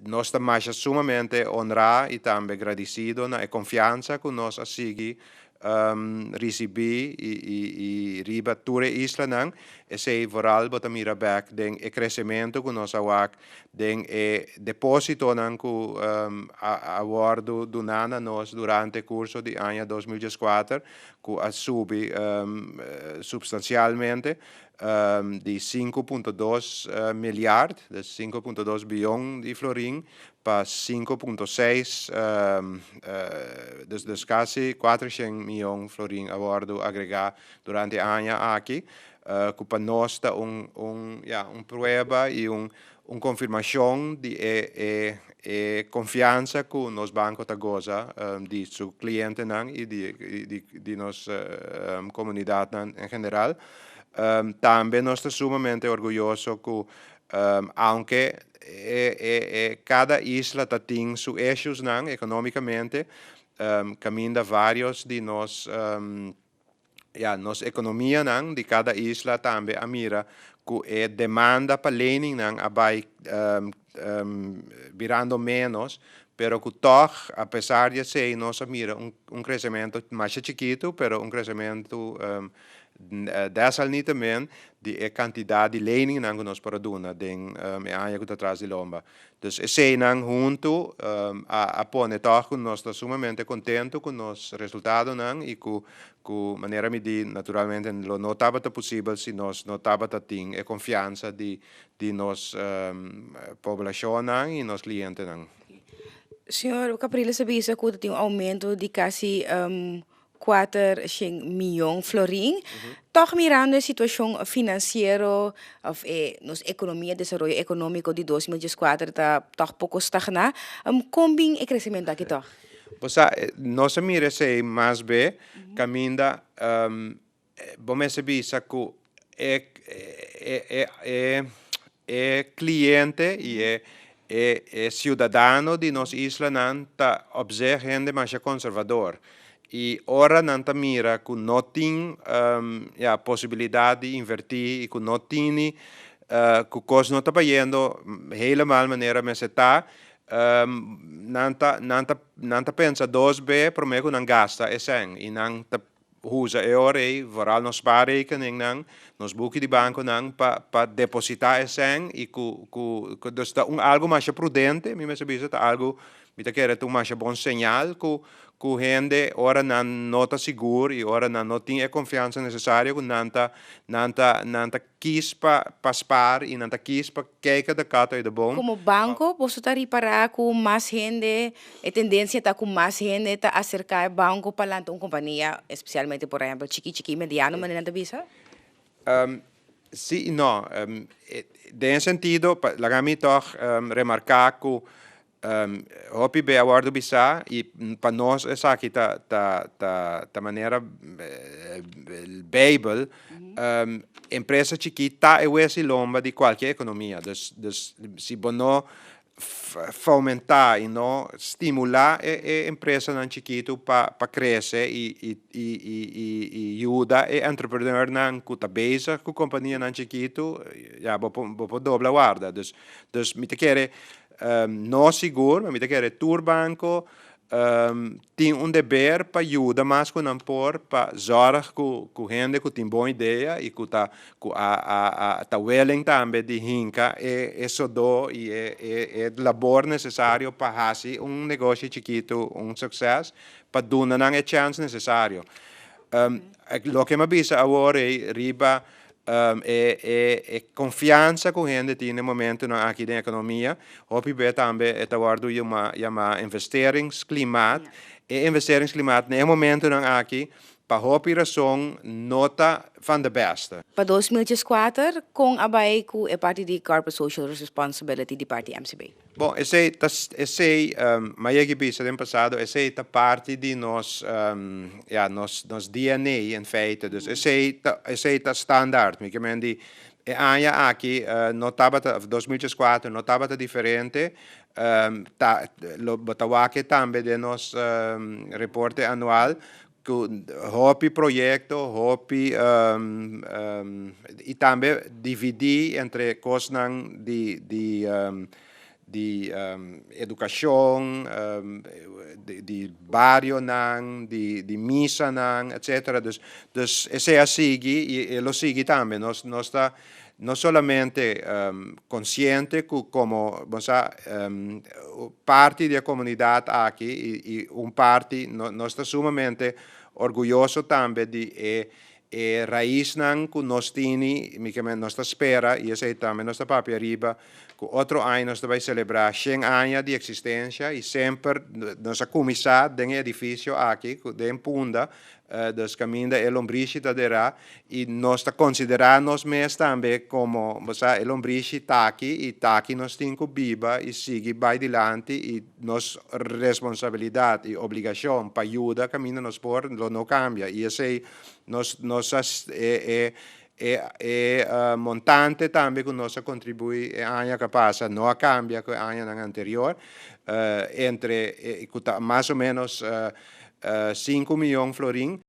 Nos ta masha sumamente honrá i tambe gradisido na e konfiansa ku nos a sigui risibí i riba tur e islanan. Esei vooral bo ta mira bèk den e kresementu ku nos a wak den e depósitonan ku a wòrdu duná na nos durante kurso di aña 2014 ku a subi supstansialmente di 5,2 miljard, dus 5,2 bion di florin, pa 5,6, dus kasi 400 mion florin a wòrdu agregá durante e aña aki, ku pa nos ta un, ja, un prueba i un konfirmashon di e konfiansa ku nos banko ta goza di su klientenan i di nos komunidatnan en general. Tambe nos ta sumamente orguyoso ku aunke kada isla ta tin su issuesnan ekonómikamente, kaminda varios di nos, ja, nos ekonomianan di kada isla tambe a mira ku e demanda pa leningnan a bai birando menos, pero ku tòg, apesar di esei, nos a mira un kresementu masha chikitu, pero un kresementu desalniettemin di e kantidat di leningnan ku nos por a duna den e aña ku ta tras di lomba. Dus eseinan huntu a pone tòg ku nos ta sumamente kontentu ku nos resultadonan i ku manera mi di, naturalmente lo no tabata posibel si nos no tabata tin e konfiansa di nos poblashonnan i nos klientenan. Señor Capriles a bisa ku ta tin un oumento di kasi 400 mion florin. Tòg mirando e situashon finansiero òf nos ekonomia, desaroyo ekonómiko di 2014 ta tòg poko stagná. Kon bin e kresementu aki tòg? Bo sa, nos a mira esei mas be, kaminda bo mester bisa ku e kliente i e siudadano di nos islanan ta op zich hende masha konservador. I ora nan ta mira ku no tin, ja, posibilidat di invertí i ku no tini ku kos no ta bayendo helemaal manera mester ta, nan ta pensa dos be promé ku nan gasta e sèn i nan ta usa e ora ei, vooral nos spaarrekening nan, nos buki di bankonan pa depositá e sèn i ku dus ta un algu masha prudente, mi mester bisa, ta algu mi ta kere ta un masha bon señal ku hende ora nan no ta sigur i ora nan no tin e konfiansa nesesario ku nan ta kies pa spaar i nan ta kies pa kijken de kat uit de boom. Komo banko, bo ta ripará ku mas hende, e tendensia ta ku mas hende ta aserká e banko pa lanta un kompania, espesialmente, por ehèmpel, chikí, chikí, mediano, manera nan ta bisa? Sí i no. Den sentido, laga mi tòg remarká ku hopi be a wòrdu bisá i pa nos esaki ta manera Bijbel, empresa chikí ta e wes'i lomba di kualke ekonomia. Dus si bo no fomentá i no stimulá e empresanan chikitu pa krese i yuda e entrepreneurnan ku ta bezig ku kompanianan chikitu, ja, bo por dobla warda. Dus mi ta kere no sigur, ma mi ta kere tur banko tin un deber pa yuda mas ku nan por pa zorg ku hende ku tin bon idea i ku ta ku a ta willing tambe di hinka e sodó i e labor nesesario pa hasi un negoshi chikitu un sukses, pa duna nan e chèns nesesario. Loke mi a bisa awor ei riba e konfiansa ku hende tin na e momentonan aki den ekonomia, hopi be tambe e ta wòrdu yamá investeringsklimaat. E investeringsklimaat na e momentonan aki pa hopi rason no ta van de beste. Pa 2004, kon a bai ku e parti di Corporate Social Responsibility di parti MCB? Bon, esei, m'a yega bisa den pasado, esei ta parti di nos, ja, nos DNA in feite. Dus esei ta standaard. Mi ke men di e aña aki no tabata, 2004 no tabata diferente. Ta lo bo ta wak tambe den nos reporte anual ku hopi proyekto, hopi i tambe dividí entre kosnan di Di edukashon, di barionan, di misanan, etc. Dus esei a sigui i lo sigui tambe. Nos ta no solamente konsiente ku komo parti di e komunidat aki i un parti, nos ta sumamente orguyoso tambe di e raisnan ku nos tin, nos ta spera, i esei tambe nos ta papia riba, ku otro aña nos ta bai selebrá 100 aña di eksistensia i semper nos a kuminsá den e edifisio aki, den Punda, dus kaminda e lombrishi ta derá, i nos ta konsiderá nos mes tambe komo e lombrishi t'aki i t'aki nos tin ku biba i sigui bai dilanti i nos responsabilidat i obligashon pa yuda kaminda nos por lo no kambia i esei nos e montante tambe ku nos a kontribuí e aña ku a pasa no a kambia ku e añanan anterior, entre mas o ménos 5 mion florin.